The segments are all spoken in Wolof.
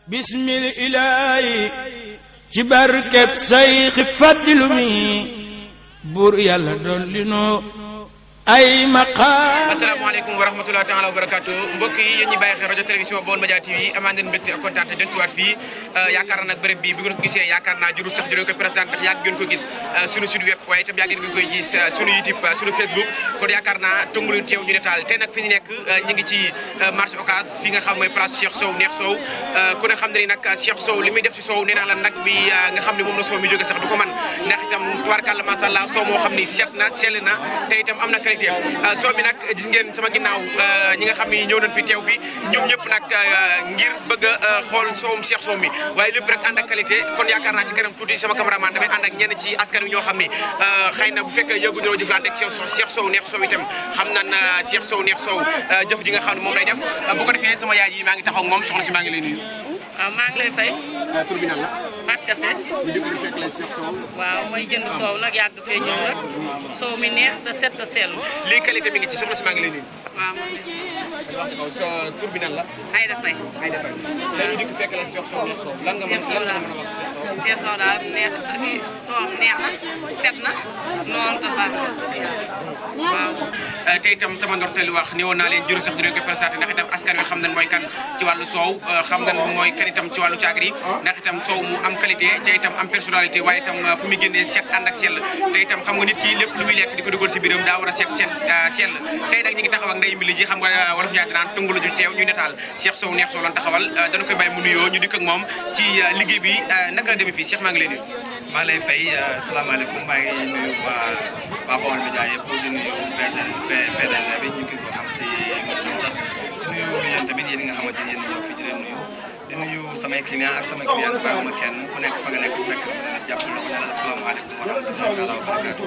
bismil ilaahi ci barkeb sayxi faddilu mi buur yàlla dolli noo ay maqaam. asalaamaaleykum wa rahmatulah taala wa barakaatu mbokk yi yéen ñi bàyyi xel rajo télévision Baol Média TV amaan nañu mbégte ak kontaan te dellusiwaat fii yaakaar naa nag béréb bi bu ngeen ko gisee yaakaar naa jurul sax juree ko présenté ndax yàgg ngeen ko gis sunu site web waaye itam yàgg ngeen koy gis sunu YouTube sunu Facebook kon yaakaar naa tëngu teew ñu netaal tey nag fi ñu nekk ñu ngi ci marché Ocass fi nga xam mooy place Cheikh Sow neex Sow ku ne xam ne ni nag Cheikh Sow li muy def si Sow nee naa la nag bi nga xam ne moom la Sow mi jóge sax du ko man ndax itam tubaarkàlla macha allah Sow moo xam ni set na sell na te itam am na qualité Sow mi nag gis ngeen sama ginnaaw ñi nga xam ni ñëw nañ fi teew fi ñoom ñëpp nag ngir bëgg a xool Sowum Cheikh Sow mi waaye lépp rek ànd ak qualité kon yaakaar naa ci kanam tuuti sama cameraman damay ànd ak ñenn ci askan wi ñoo xam ni xëy na bu fekkee yëgu ñoo jëflante ak Cheikh Sow neex Sow itam xam nan Cheikh Sow neex Sow jëf ji nga xam ne moom lay def bu ko defee sama yaay yi maa ngi taxaw ak moom soxna si maa ngi lay nuyu. waaw maa ngi lay fay. tur bi nan la. Fatou Kassé. ñu déglu fekk la Cheikh Sow. waaw mooy jënd soow nag yàgg fee ñëw nag soow mi neex te set te sell. lii qualité mi ngi ci soxna si maa ngi lay nuyu. waaw moom wax ci kaw sa tur bi nan la. Aïda Faye. Aïda Faye dañu dikk fekk la Cheikh Sow neex Sow lan nga mën a wax Cheikh Sow daal neex sa kii soowam neex na set na lool te baax na waaw. tey itam sama ndorteel wax ni woon naa leen juru sax dinañ ko présenté ndax itam askan wi xam nañ mooy kan ci wàllu soow xam nañ mooy kan itam ci wàllu caagri ndax itam soow mu am qualité te itam am personnalité waaye itam fu muy génnee set ànd ak sell te itam xam nga nit ki lépp lu muy lekk di ko dugal si biiram daa war a set sell tey nag ñi ngi taxaw ak ndey mbili ji xam nga wolof ñaati naan tungu la ju teew ñu netaal Cheikh Sow neex Sow lan taxawal dana koy bàyyi mu nuyoo ñu dikk ak moom ci liggéey bi naka la demee fii Cheikh maa ngi lay nuyu. maa lay fay salaamaaleykum maa ngi nuyu waa Baol Média yëpp di nuyu PDG bi ñu ngi ko xam si Moutanta di nuyu yéen tamit yéen nga xamante ni yéen ñëw fii di leen nuyu di nuyu samay client ak samay client bàyyiwuma kenn ku nekk fa nga nekk bu fekk dafa leen jàpp loxo ne la asalaamaaleykum wa rahmatulah wa barakaatu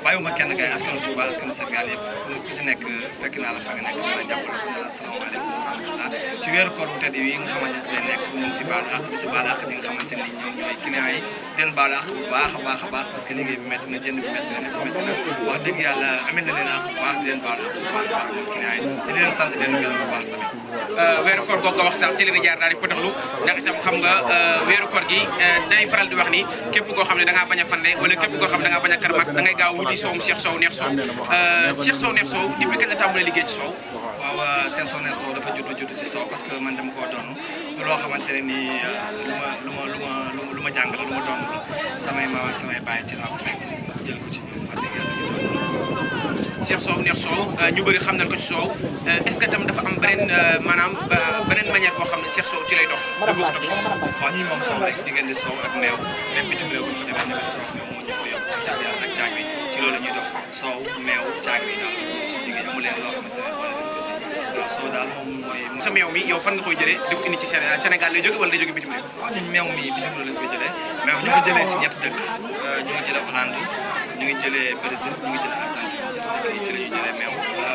bàyyiwuma kenn kay askanu Touba askanu Sénégal yëpp ku si nekk fekk naa la fa nga nekk ne la jàpp loxo ne la asalaamaaleykum wa rahmatulah ci weeru koor bu tedd yi nga xamante ne ci lay nekk ñu ngi si baalu àq di si baalu àq ñi nga xamante ni ñoom ñooy client yi den baalu àq bu baax a baax a baax parce que liggéey bi métti na jënd bi métti na lépp métti na wax dëgg yàlla amel na leen àq bu baax di leen baalu àq bu baax a baax ñoom client yi di leen sant di leen gërëm bu baax tamit weeru koor googu nga wax sax ci leen di jaar daal di potaxlu ndax itam xam nga weeru koor gi day faral di wax ni képp koo xam ne da ngaa bañ a fande wala képp koo xam ne da ngaa bañ a karmat da ngay gaaw wuti soowum Cheikh Sow neex Sow Cheikh Sow neex Sow depuis kañ la tàmbalee liggéey ci soow. waaw Cheikh Sow neex Sow dafa judd ci soow parce que man dama koo doon du loo xamante ne nii lu ma jàng la lu ma doon la samay maam ak samay baay ci laa ko fekk jël ko ci ñoom wax dëgg yàlla ñu doon Cheikh Sow neex Sow ñu bëri xam nañ ko ci soow est-ce que tam dafa am beneen maanaam beneen manière boo xam ne Cheikh Sow ci lay dox du bokkut ak soow. waaw ñii moom soow rek diggante soow ak meew même bitim réew bu ñu fa demee tamit soow ak meew moo ñu fa yóbbu ak jàpp yàlla ak caag bi ci loolu la ñuy dox soow meew caag bi daal mooy suñu liggéey amu leen loo xamante ne boole nañ ko si waaw soow daal moom mooy. sa meew mi yow fan nga koy jëlee di ko indi ci Sénégal lay jóge wala day jóge bitim réew. waaw ñun meew mi bitim réew lañ koy jëlee meew ñu ngi jëlee si ñetti dëkk ñu ngi jëlee Hollande ñu ngi jëlee Brésil ñu ngi jëlee Argentine ñetti dëkk yi ci la ñuy jëlee meew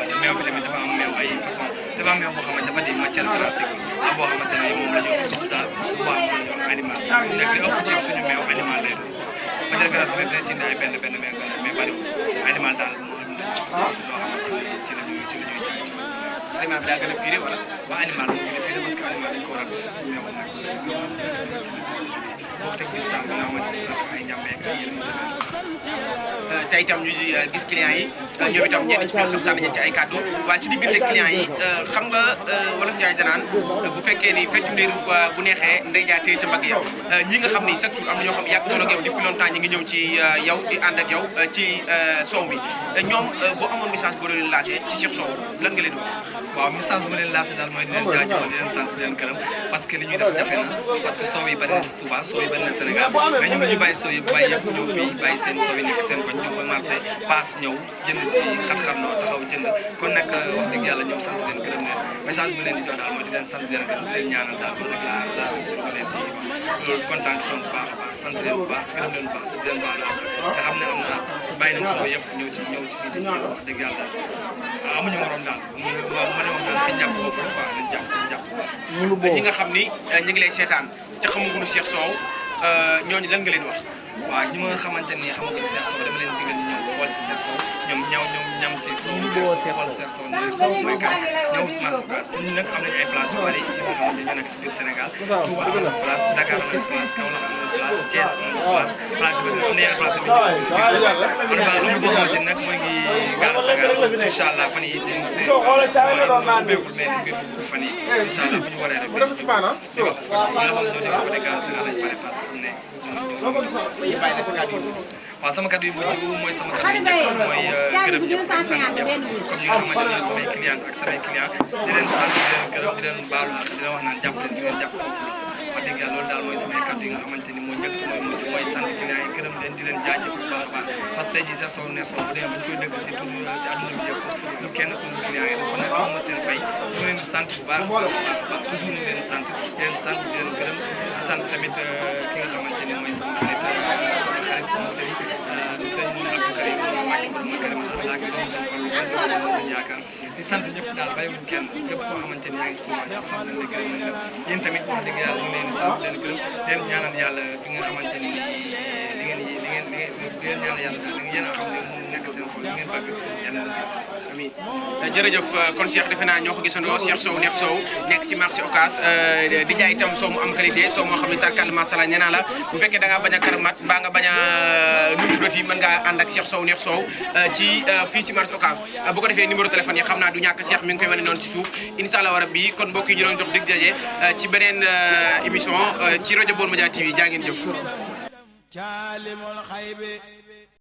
te meew bi tamit dafa am meew ay façon dafa am meew boo xamante dafa di matière grassique am boo xamante ne moom la ñu wax ci saal bu am moom la ñu wax animal nekk li ëpp ci suñu meew animal lay doon quoi matière grassique bi dañ ci indi ay benn meew mais bariwul animal daal moo indi ci loo xamante ne ci la ñuy jaay ci wàllu animal bi daa gën a pire wala. ba animal moo gën a pire parce que animal dañ ko war a ci meew nag boo teg gis sax nga xamante ne ay ñambeek ay yenn tey itam ñu gis clients yi ñoom itam ñenn ci ñoom sax sànni nañ ci ay kàddu waaye ci diggante clients yi xam nga wolof Njaay danaan bu fekkee ni feccum liir bu neexee ndey jaa téye ca mbagg yow ñi nga xam ni chaque jour am na ñoo xam yàgg tolloog yow depuis longtemps ñi ngi ñëw ci yow di ànd ak yow ci soow mi ñoom boo amoon message boo leen lancé ci Cheikh Sow lan nga leen di wax. waaw message bu ma leen lancé daal mooy di leen jaajëfal di leen sant di leen gërëm parce que li ñuy def jafe na parce que soow yi bari na si Touba soow yi bari na Sénégal mais ñoom dañu bàyyi soow yëpp bàyyi yëpp ñëw fii bàyyi seen soow yi nekk seen koñ ñëw ba marché paas ñëw jënd si xat-xatloo taxaw jënd kon nag wax dëgg yàlla ñoom sant leen gërëm leen message bu ma leen di jox daal mooy di leen sant di leen gërëm di leen ñaanal daal loolu rek laa am si lu ma leen di wax loolu kontaan ci ñoom bu baax a baax sant leen bu baax gërëm leen bu baax te di leen baal àq nga xam ne am na bàyyi nañ soow yëpp ñëw ci fii di si jënd wax dëgg yàlla daal amuñu morom daal ma ne wax daal fi jàpp foofu la quoi nañ jàpp ñi nga xam ni ñu ngi lay seetaan ca xamaguñu Cheikh Sow ñooñu lan nga leen wax. waaw ñi ma xamante ni xamaguñ Cheikh Sow dama leen digal ñu ñëw xool si Cheikh Sow ñoom ñam ci Cheikh Sow xool Cheikh Sow Cheikh Sow mooy kan ñëw marché Ocass ñun nag am nañu ay place yu bari yoo xamante ñoo nekk si biir Sénégal Touba am na place Dakar am na place Kaolack am na place Thiès am na place yu bari am na yeneen place tamit ñu si biir man ba lu boo xamante ni nag mooy ngi gaar Dakar incha allah fan yi dañu see ubbeegul mais dañ koy ubbi fan yi incha allah bu ñu waree rek di wax ñi nga xam ñoo nekk côté gaar Dakar lañ pare par xam ne ñu bàyyi la sa kàddu yi. waaw sama kàddu yu mujj mooy sama kàddu yu njëkk mooy gërëm ñëpp ak sant ñëpp comme ñi nga xamante ne samay client ak samay client di leen sant di leen gërëm di leen baalu ak di leen wax naan jàpp leen fi ngeen jàpp foofu la wax dëgg yàlla loolu daal mooy samay kàddu yi nga xamante ni mooy njëkk te mooy mujj mooy sant client yi gërëm leen di leen jaajëfal bu baax a baax parce que tey jii Cheikh Sow neex Sow bu dee bañ koy dëgg si tout si àdduna bi yëpp lu kenn ko client yi la kon nag am na seen fay ñu leen di sant bu baax a baax toujours ñu leen sant di leen sant di leen gërëm di sant tamit ki nga xamante ni mooy sama xarit sama sëriñ sëñ Abdou Karim Mbacke borom Makarim al Akhlaq bi doon seen farlu lañ yaakaar di sant ñëpp daal bàyyiwuñ kenn képp koo xamante ni yaa ngi Touba daal sant nañ la gërëm nañ la yéen tamit wax dëgg yàlla ñu leen di sant leen gërëm leen ñaanal yàlla fi nga xamante ni li ngeen ñaanal yàlla daal yéen a xam ne moom nekk seen xol li ngeen bëgg yàlla na yàlla defal amiin jërëjëf kon Cheikh defe naa ñoo ko gisandoo Cheikh Sow neex Sow nekk ci marché Ocass di jaay itam sow mu am qualité sow moo xam ne tarkal masala nee naa la bu fekkee da ngaa bañ a karamat mbaa nga bañ a numudoti mën ngaa ànd ak Cheikh Sow neex Sow ci fii ci marché Ocass bu ko defee numéro téléphone yi xam naa du ñàkk Cheikh mi ngi koy wane noonu ci suuf incha allah rabbi kon mbokk yi ñu doon jox dig daje ci beneen émission ci rajo Baol Média TV jaa ngeen jëf